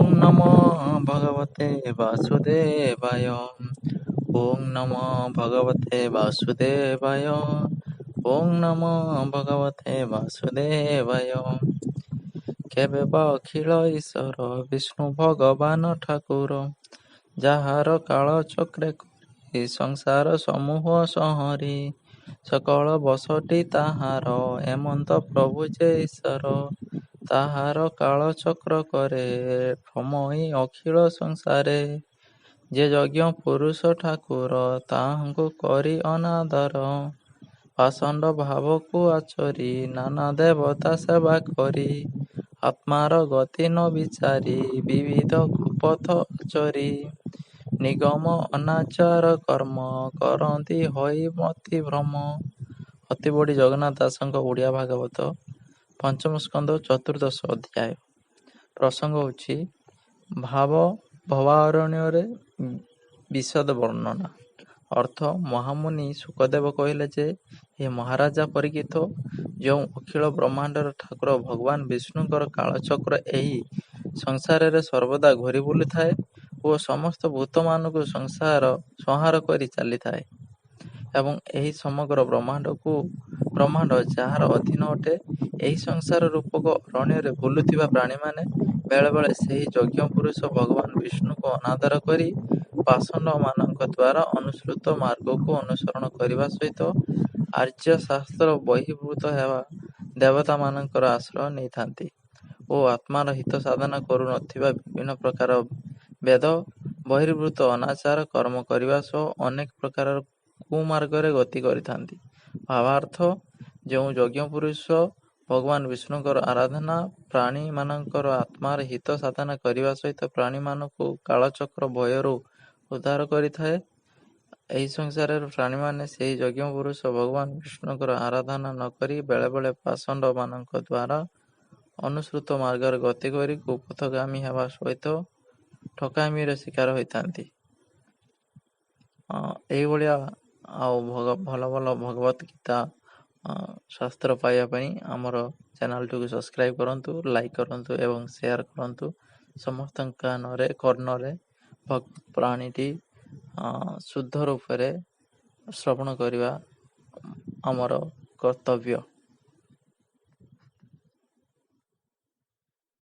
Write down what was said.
ଓଁ ନମୋ ଭଗବତେ ବାସୁଦେବାୟ। ଓଁ ନମୋ ଭଗବତେ ବାସୁଦେବାୟ। ଓଁ ନମୋ ଭଗବତେ ବାସୁଦେବାୟ। କେବେ ବା ଅଖିଳ ଈଶ୍ୱର ବିଷ୍ଣୁ ଭଗବାନ ଠାକୁର, ଯାହାର କାଳଚକ୍ରେ କରି ସଂସାର ସମୂହ ସଂହରି, ସକଳ ବଶଟି ତାହାର ଏମନ୍ତ ପ୍ରଭୁ ଯେ ଈଶ୍ୱର, ତାହାର କାଳଚକ୍ର କରେ ଭ୍ରମଇ ଅଖିଳ ସଂସାରେ। ଯେ ଯଜ୍ଞ ପୁରୁଷ ଠାକୁର ତାହାଙ୍କୁ କରି ଅନାଦର, ପାଷଣ୍ଡ ଭାବକୁ ଆଚରି ନାନା ଦେବତା ସେବା କରି, ଆତ୍ମାର ଗତି ନ ବିଚାରି ବିବିଧ କୁପଥ ଆଚରି, ନିଗମ ଅନାଚାର କର୍ମ କରନ୍ତି ହୋଇ ମତିଭ୍ରମ। ଅତିବଡ଼ି ଜଗନ୍ନାଥ ଦାସଙ୍କ ଓଡ଼ିଆ ଭାଗବତ, ପଞ୍ଚମ ସ୍କନ୍ଧ, ଚତୁର୍ଦ୍ଦଶ ଅଧ୍ୟାୟ। ପ୍ରସଙ୍ଗ ହେଉଛି ଭାବ ଭବାରଣ୍ୟରେ ବିଶଦ ବର୍ଣ୍ଣନା। ଅର୍ଥ, ମହାମୁନି ଶୁକଦେବ କହିଲେ ଯେ ହେ ମହାରାଜା ପରୀକ୍ଷିତ, ଯେଉଁ ଅଖିଳ ବ୍ରହ୍ମାଣ୍ଡର ଠାକୁର ଭଗବାନ ବିଷ୍ଣୁଙ୍କର କାଳଚକ୍ର ଏହି ସଂସାରରେ ସର୍ବଦା ଘୂରି ବୁଲୁଥାଏ ଓ ସମସ୍ତ ଭୂତମାନଙ୍କୁ ସଂହାର କରି ଚାଲିଥାଏ, ଏବଂ ଏହି ସମଗ୍ର ବ୍ରହ୍ମାଣ୍ଡ ଯାହାର ଅଧୀନ ଅଟେ, ଏହି ସଂସାର ରୂପକ ଅରଣ୍ୟରେ ବୁଲୁଥିବା ପ୍ରାଣୀମାନେ ବେଳେବେଳେ ସେହି ଯଜ୍ଞ ପୁରୁଷ ଭଗବାନ ବିଷ୍ଣୁଙ୍କୁ ଅନାଦର କରି ପାଷଣ୍ଡମାନଙ୍କ ଦ୍ୱାରା ଅନୁସୃତ ମାର୍ଗକୁ ଅନୁସରଣ କରିବା ସହିତ ଆର୍ଯ୍ୟ ଶାସ୍ତ୍ର ବହିର୍ଭୂତ ହେବା ଦେବତାମାନଙ୍କର ଆଶ୍ରୟ ନେଇଥାନ୍ତି ଓ ଆତ୍ମାର ହିତ ସାଧନ କରୁନଥିବା ବିଭିନ୍ନ ପ୍ରକାର ବେଦ ବହିର୍ଭୂତ ଅନାଚାର କର୍ମ କରିବା ସହ ଅନେକ ପ୍ରକାରର କୁମାର୍ଗରେ ଗତି କରିଥାନ୍ତି। ଭାବାର୍ଥ, ଯେଉଁ ଯଜ୍ଞ ପୁରୁଷ ଭଗବାନ ବିଷ୍ଣୁଙ୍କର ଆରାଧନା ପ୍ରାଣୀମାନଙ୍କର ଆତ୍ମାର ହିତ ସାଧନ କରିବା ସହିତ ପ୍ରାଣୀମାନଙ୍କୁ କାଳଚକ୍ର ଭୟରୁ ଉଦ୍ଧାର କରିଥାଏ, ଏହି ସଂସାରର ପ୍ରାଣୀମାନେ ସେହି ଯଜ୍ଞ ପୁରୁଷ ଭଗବାନ ବିଷ୍ଣୁଙ୍କର ଆରାଧନା ନ କରି ବେଳେବେଳେ ପାଷଣ୍ଡମାନଙ୍କ ଦ୍ୱାରା ଅନୁସୃତ ମାର୍ଗରେ ଗତି କରି କୁପଥଗାମୀ ହେବା ସହିତ ଠକାମିର ଶିକାର ହୋଇଥାନ୍ତି। ଏଇଭଳିଆ ଆଉ ଭଲ ଭଲ ଭଗବତ ଗୀତା ଶାସ୍ତ୍ର ପାଇବା ପାଇଁ ଆମର ଚ୍ୟାନେଲଟିକୁ ସବସ୍କ୍ରାଇବ୍ କରନ୍ତୁ, ଲାଇକ୍ କରନ୍ତୁ ଏବଂ ସେୟାର କରନ୍ତୁ। ସମସ୍ତଙ୍କ କାନରେ କର୍ଣ୍ଣରେ ଭଗବତ ପ୍ରାଣୀଟି ଶୁଦ୍ଧ ରୂପରେ ଶ୍ରବଣ କରିବା ଆମର କର୍ତ୍ତବ୍ୟ।